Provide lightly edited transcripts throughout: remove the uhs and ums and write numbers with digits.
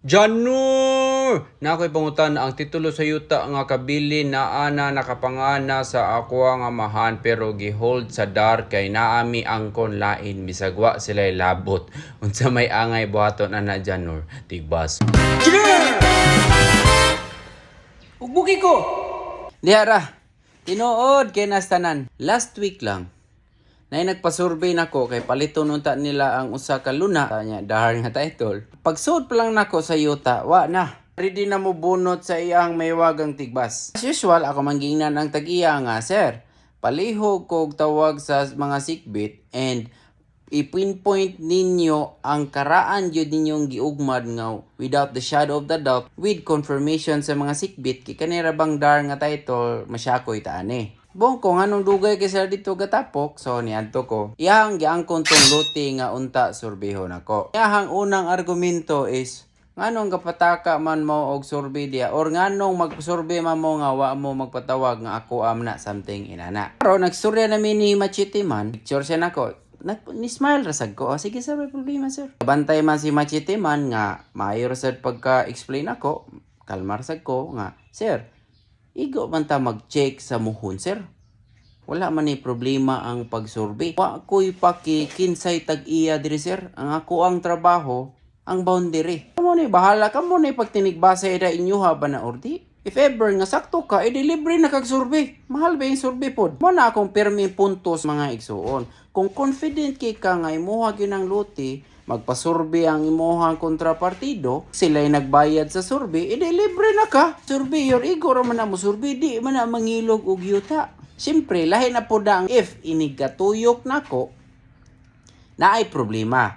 Janur! Na ako'y pangutan ang titulo sa yuta nga kabili na ana nakapangana sa ako nga amahan pero gihold sa dar kay naami angkon lain bisag wa sila'y labot. Unsa may angay buhaton ana, Janur? Tigbas. Ugbuki ko! Diha ra. Tinuod kay nastanan. Last week lang. Nay nagpasurvey nako kay paliton unta nila ang usa ka luna nya dahar nga title. Pagsud pa lang nako sa yuta, wa na. Ready na mo bunot sa iyang maywagang tigbas. As usual, ako manggingnan ang tag-iya nga, sir. Palihog kog tawag sa mga sikbit and i-pinpoint ninyo ang karaan yun ninyong giugmad nga without the shadow of the doubt with confirmation sa mga sikbit kay kanira bang dar nga title masyakoy taani. Bong ko nganong dugay kay sila dito gatapok, so niadto ko. Iyahang giangkon tong luti nga unta surbihon nako. Iyahang unang argumento is nganong gapataka man mo og survey diya or nganong magsurvey man mo nga wa mo magpatawag nga ako am na something inana. Pero nagsurya na mi ni Machete man, picture siya nako. Nag ni smile rasag ko. Oh, sige sir, may problema sir. Bantay man si Machete man nga maayo rasad pagka-explain ako, kalmar sad ko nga, sir, igo man ta mag-check sa muhon sir. Wala man ni problema ang pagsurvey. Wa ko'y paki kinsay tag-iya diri sir. Ang ako ang trabaho, ang boundary. Kamo ni bahala kamo ni pagtinigbasa ida inyo ha ba na ordi. If ever nga sakto ka, edi libre na kag survey. Mahal ba yung survey pod? Mo na akong pirmi puntos mga igsuon. Kung confident kay ka nga imuha gyud ang luti, magpasurvey ang imuhang kontrapartido, sila'y nagbayad sa survey, edi libre na ka. Surveyor, igo ra man na mo survey, di man na mangilog og yuta. Siyempre, lahi na po ang if inigatuyok nako, na ay problema.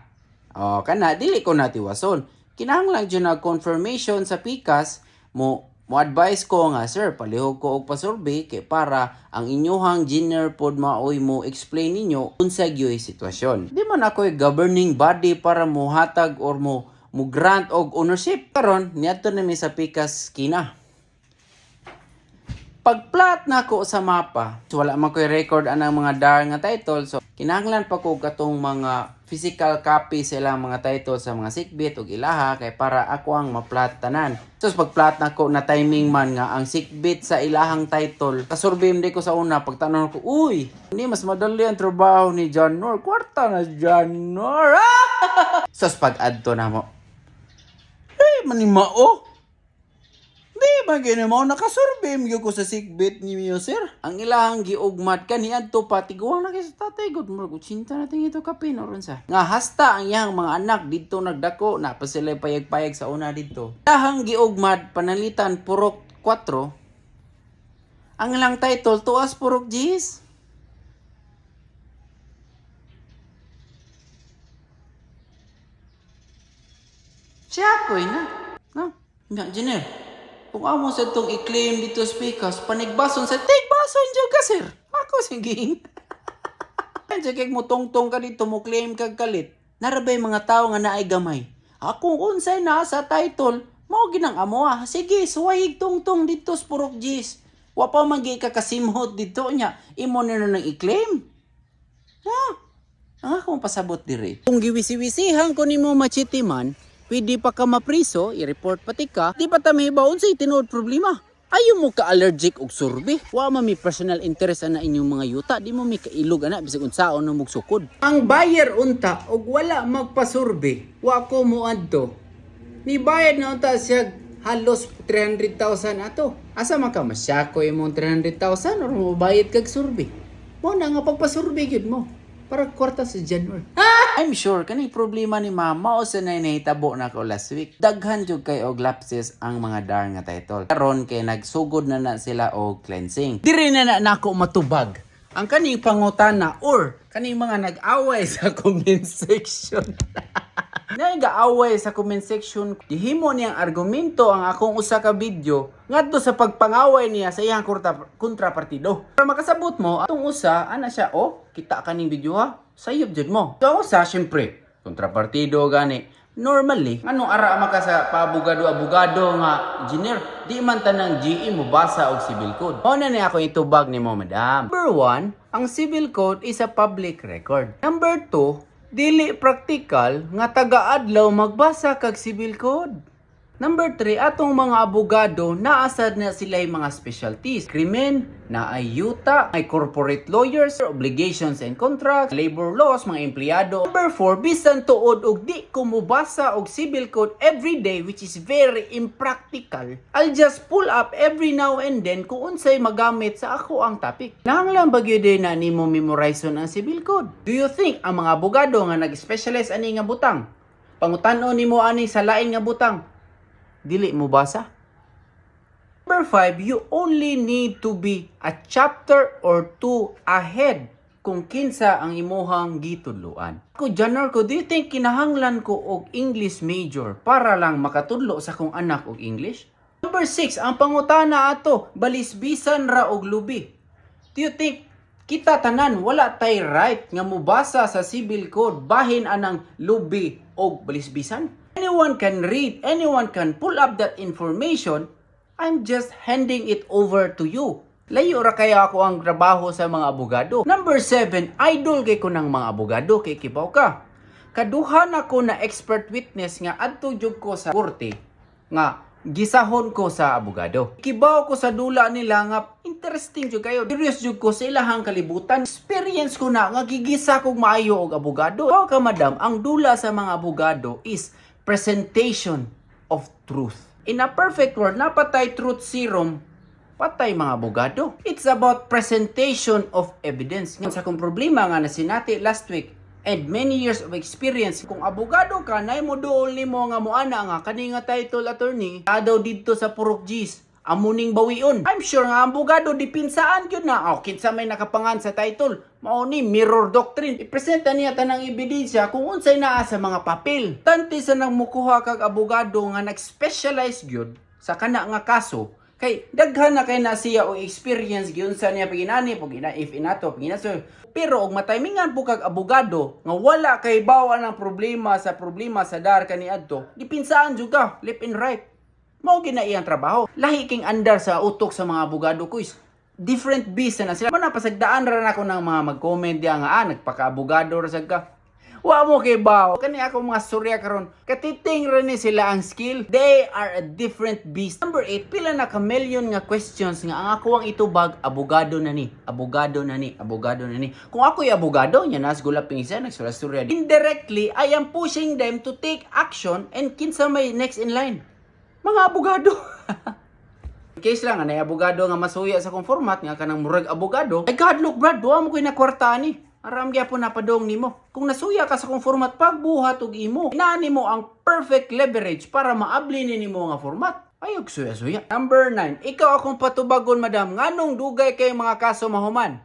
O, kana, dili ko natiwason. Kinahanglan jud na confirmation sa pikas mo mo advise ko nga sir palihog ko og pasurvey kay para ang inyuhang engineer pod maoy mo explain ninyo unsa gyoy sitwasyon. Di man ako'y governing body para mo hatag or mo mo grant og ownership. Karon niadto na mi sa pikas kina. Pagplot nako sa mapa, so wala man ko'y record anang mga dar nga title, so kinahanglan pa ko katong mga physical copy sa ilang mga title sa mga sikbit ug ilaha kay para ako ang maplot tanan. So pagplot nako na timing man nga ang sikbit sa ilahang title, kasurvey di ko sa una pagtanong ko, uy, hindi mas madali ang trabaho ni John Nor, kwarta na John Nor. So pag-adto na mo, eh, manimao. Di ba gini mo nakasurvey mo ko sa sikbit ni Mio sir? Ang ilahang giugmat kaniadto pa tiguang na kay sa tatay gud murag 80 na tingin ito kapin oron sa. Nga hasta ang iyang mga anak didto nagdako na pa sila payag-payag sa una didto. Ilahang giugmat panalitan purok 4. Ang ilang title tuas purok G's. Siya ko'y na. No? Nga, engineer. Kung amo sa itong i-claim dito speakers, panigbason sa tigbason jud ka, sir. Ako sige. Sige mo tungtong ka dito mo claim kag kalit. Narabay mga tao nga naay gamay. Ako unsay na sa title, mao ginang amo ah. Sige, suwayig tungtong dito sa Purok G's. Wa pa man gi ka kasimhot dito nya. Imo na nang i-claim. Ha? Ang akong pasabot dire. Kung giwisi-wisihan ko nimo machete man, pwede pa ka mapriso, i-report pati ka, di pa ta mahibaw unsay tinuod problema. Ayaw mo ka allergic og survey. Wa man may personal interest ana inyong mga yuta, di mo may kailog ana bisag unsaon na sukod. Ang buyer unta og wala magpasurvey, wa ko moadto. Ni bayad na unta siya halos 300,000 ato. Asa man ka masyako imong 300,000 or mobayad kag survey? Mo na nga pagpasurvey gyud mo para kwarta sa January. I'm sure kani problema ni mama o sa nay nahitabo na ko last week. Daghan jud kay og lapses ang mga dar nga title. Karon kay nagsugod na na sila og cleansing. Diri na na nako matubag ang kaning pangutana or kaning mga nag-away sa comment section. Nag-aaway sa comment section, gihimo niyang argumento ang akong usa ka video ngadto sa pagpangaway niya sa iyang kontrapartido. Para makasabot mo, atong usa ana siya, oh, kita kaning video ha, sayop jud mo. So ang usa syempre, kontrapartido gani. Normally, ano ara man ka sa paabogado-abogado nga engineer, di man tanang GE mo basa og civil code. Mao na ni ako itubag nimo, madam. Number one, ang civil code is a public record. Number two, dili practical nga taga-adlaw magbasa kag civil code. Number 3, atong mga abogado, naasad na sila yung mga specialties. Krimen, na ay yuta, ay corporate lawyers, obligations and contracts, labor laws, mga empleyado. Number 4, bisan tuod og di ko mubasa og civil code every day, which is very impractical, I'll just pull up every now and then kung unsay magamit sa ako ang topic. Nahanglan ba gyud na nimo memorize ang civil code? Do you think ang mga abogado nga nag-specialize ani nga butang, pangutan-on nimo ani sa lain nga butang, dili mo basa? Number 5, you only need to be a chapter or two ahead kung kinsa ang imuhang gitudloan. Ko Janor ko, do you think kinahanglan ko og English major para lang makatudlo sa akong anak og English? Number 6, ang pangutana ato, balisbisan ra og lubi. Do you think kita tanan wala tay right nga mubasa sa civil code bahin anang lubi og balisbisan? Anyone can read, anyone can pull up that information. I'm just handing it over to you. Layo ra kaya ako ang trabaho sa mga abogado. Number 7, idol kay ko ng mga abogado kay kibaw ka. Kaduha na ko na expert witness nga adto jud ko sa korte nga gisahon ko sa abogado. Kibaw ko sa dula nila nga interesting jud kayo. Curious jud ko sa ilahang kalibutan. Experience ko na nga gigisa kog maayo og abogado. Kibaw ka, madam, ang dula sa mga abogado is presentation of truth. In a perfect world, napatay truth serum, patay mga abogado. It's about presentation of evidence. Ngayon, sa akong problema nga nasinati last week, and many years of experience, kung abogado ka, nay mo duol nimo nga muana nga kani nga title, attorney, daw didto sa Purok G's. Amo ning bawion. I'm sure nga ang abogado dipinsaan gyud na. Oh, kinsa may nakapangan sa title. Mao ni mirror doctrine. Ipresenta niya tanang ebidensya kung unsay naa sa mga papel. Tanti sa nang mukuha kag abogado nga nag-specialize gyud sa kana nga kaso kay daghan na kay na siya og experience giunsa niya paginani pag ina if inato paginaso, pero og mataymingan po kag abogado nga wala kay bawa ng problema sa dar kaniadto, gipinsaan jud ka left and right. Mao gina iyang trabaho. Lahi king andar sa utok sa mga abogado ko is different beast na sila. Mana pasagdaan ra nako ng mga mag-comment diya nga nagpaka-abogado ra sad ka. Wa mo kay baw. Kani ako mga surya karon. Katiting ra ni sila ang skill. They are a different beast. Number 8, pila na ka million nga questions nga ang ako ang itubag, abogado na ni, abogado na ni, abogado na ni. Kung ako'y abogado, nya nas gulap yung isa nagsurya. Indirectly, I am pushing them to take action, and kinsa may next in line? Mga abogado. Case lang, anay abogado nga masuya sa akong format nga kanang murag abogado. Ay God, look Brad, duwa mo ko'y nakwarta ani. Aram gyapon napadong nimo. Kung nasuya ka sa akong format, pagbuhat og imo. Inaani mo ang perfect leverage para maabli ni nimo nga format. Ayog suya-suya. Number 9, ikaw akong patubagon, madam, nganong dugay kay mga kaso mahuman?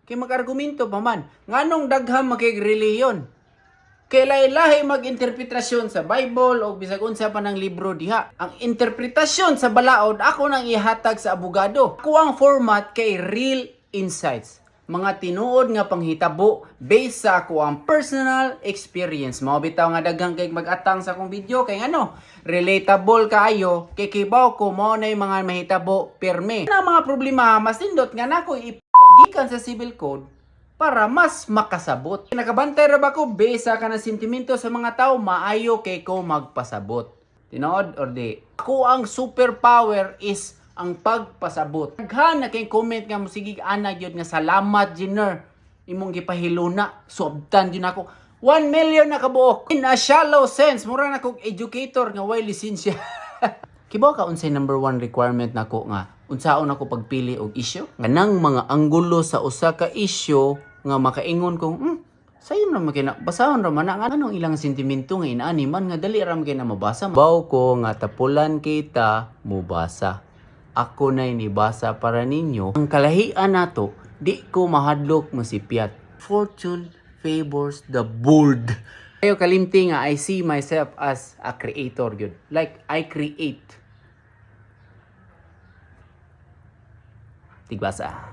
Kay mag-argumento pa man. Nganong daghang makig-relihiyon? Kay lahi-lahi mag-interpretasyon sa Bible o bisag unsa pa ng libro diha. Ang interpretasyon sa balaod ako nang ihatag sa abogado. Ako ang format kay real insights. Mga tinuod nga panghitabo based sa ako ang personal experience. Mao bitaw nga daghang kay mag-atang sa akong video kay ano, relatable kaayo kay kibaw ko mao na yung mga mahitabo perme. Na mga problema mas nindot nga nako gikan sa civil code para mas makasabot. Nakabantay ra ba ko besa ka ng sentimento sa mga tao, maayo kay ko magpasabot. Tinood or di? Ako ang superpower is ang pagpasabot. Daghan na kay comment nga mosigig ana gyud nga salamat, Jenner. Imong gipahiluna, suabtan gyud nako. 1 million na kabuok. In a shallow sense, mura na kog educator nga way lisensya. Kibaw ka unsay number one requirement nako nga unsaon ako pagpili og issue? Nganang mga anggulo sa usa ka issue nga makaingon kong sayon ra man kay na basahon ra man na nga anong ilang sentimento nga inaani man nga dali ra man kay na mabasa. Baw ko nga tapulan kita mubasa. Ako na'y nibasa para ninyo. Ang kalahian nato, di ko mahadlok masipyat. Fortune favors the bold. Ayo kalimti nga I see myself as a creator gyud. Like I create. Tigbasa.